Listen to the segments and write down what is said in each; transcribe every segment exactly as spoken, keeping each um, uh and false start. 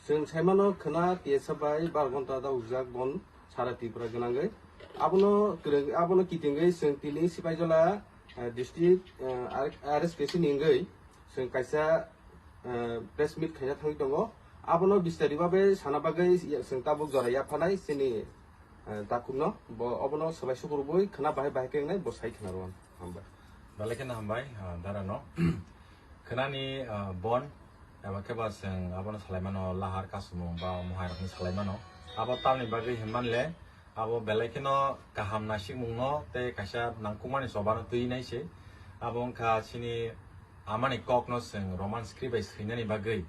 Chwng saimano khwna T S F bai bar ghonta da ujak bon sara Tripura gwnangwi. Abono kwrwng, abono kitingwi chwng tini Sipaijala, eh, district, eh, R-, R S K C ni wngwi chwng kaisa, eh, press meet khaina thangwi tongo. Abono bistari babe sana bagwi chwng tabuk jora yaphanai chini, eh, takhukno. Bo obono swbai sukurubui khwna bahai bahai khe wngnai bo sai khwna rw. Hambai. Belai kheno hambai, ah, dara no. Khwnani, ah, bon, eba khe ba chwng abono salaimano lahar kasumung ba muhairokni salaimano. Abo tamni bagwi hinmanle, abo belai kheno kaham nasikmungno tei kaisa nangkukmani chobano twi nai se. Abo wngkha chini amani kokno chwng Roman script bai swinani bagwi.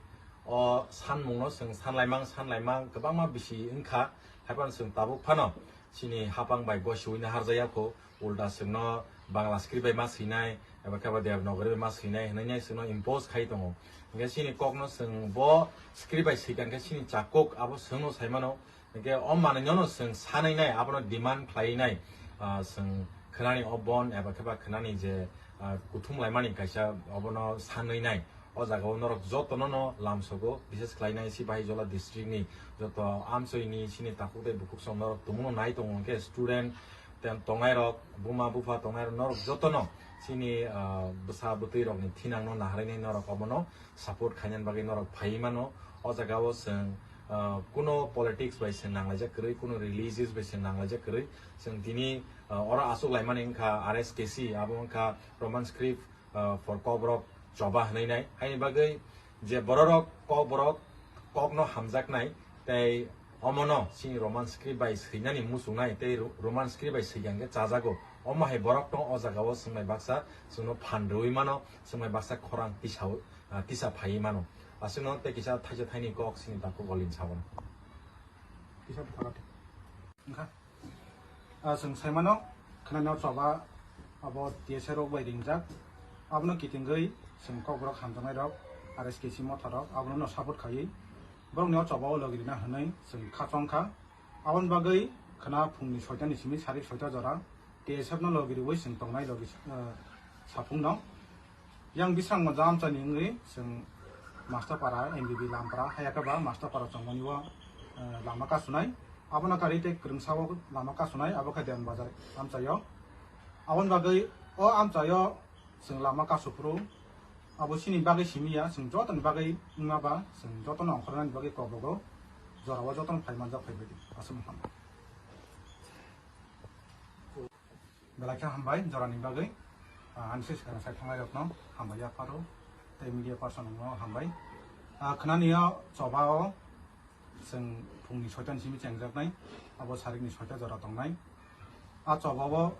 O sanmungno chwng sanlaimang, sanlaimang kwbangma bisi wngkha, haiphano chwng tabuk phano chini hapang bai gosiui naharjaya kho. Ulta chwngno Bangla script bai ma swinai, eba khe ba Devanagari bai ma swinai hwnwi nai chwngno impose khai tongo. Hwnkhe chini kokno chwng bo script bai swikha hwnkhe chini chakuk abo chwngno saimano. Hwnkhe o manwino no chwng sanwi nai, abono demand khlaiwi nai, ah, chwng khwnani o bon eba khe ba khwnani je, ah, kuthum laimani kaisa obono sanwi nai. O jaga o norok jotono no lamsogo, bises khlai nai Sipahijola district ni joto amchoi ni chini takhuk tei bukhuk song norok tongmung no nai tongo, hwnkhe student ten tongnai rok, buma bupha tongnai rok, norok jotono chini, ah, bwsa bwtwi rok ni thinang no naharwi nai norok obono support khainani bagwi norok phaiwi mano. O jaga o chwng, ah, kuno politics bai se nanglaijak kwrwi, kuno religious bai se nanglaijak kwrwi, chwng tini, ah, oro aswk laimani wngkha R S K C, abo wngkha Roman script, ah, for Kokborok choba hwnwi nai. Haini bagwi je bororok Kokborok kokno hamjaknai tei omono chini Roman script bai swinani muchungnai tei Ro-, Roman script bai swikha hwnkhe chajago. Omo hai borok tong o jaga o chwngbai baksa chwngno phan rwui mano, chwngbai baksa khorang tisa, ah, tisa phaiwi mano. Aswkno tei kisa thaisa thaini kok chini takhuk Olin Sabon. Kisa bwkha khe. Wngkha. Ah, chwng saimano khwnani o choba abo T S A rok bai ringjak. Abono kitingwi chwng Kokborok hamjaknai rok, R S K C motha rok abono no support khaiwi borokni o choba o logi rina hwnwi chwng kha chongkha. Aboni bagwi khwna phungni soita ni simi sarik soita jora T S F no logi riwi chwng tongnai logi, ah, saphung no. Yang bisrang mo jam chani wngwi chwng Master Para, M B B Lampara, haya khe ba Master Para chongmani o, eh, lama kasunai. Abono karwi tei kwrwngsa o lama kasunai, abo khe Dewan Bazar amchaio. Aboni bagwi o amchaio chwng lama kasu phuru, abo chini bagwi simi ya, chwng jotoni bagwi wngma ba, chwng jotono ongkhornani bagwi kok rogo, jorao jotono phai manjak phai baidi. Aswk wngkha. Belai khe hambai jorani bagwi, ah, ani se swkang sai thanglai rokno hambai yapharo tei media person rokno hambai. Ah, khwnani o choba o chwng phungni soita ni simi chengjaknai, abo sarikni soita jora tongnai. A choba o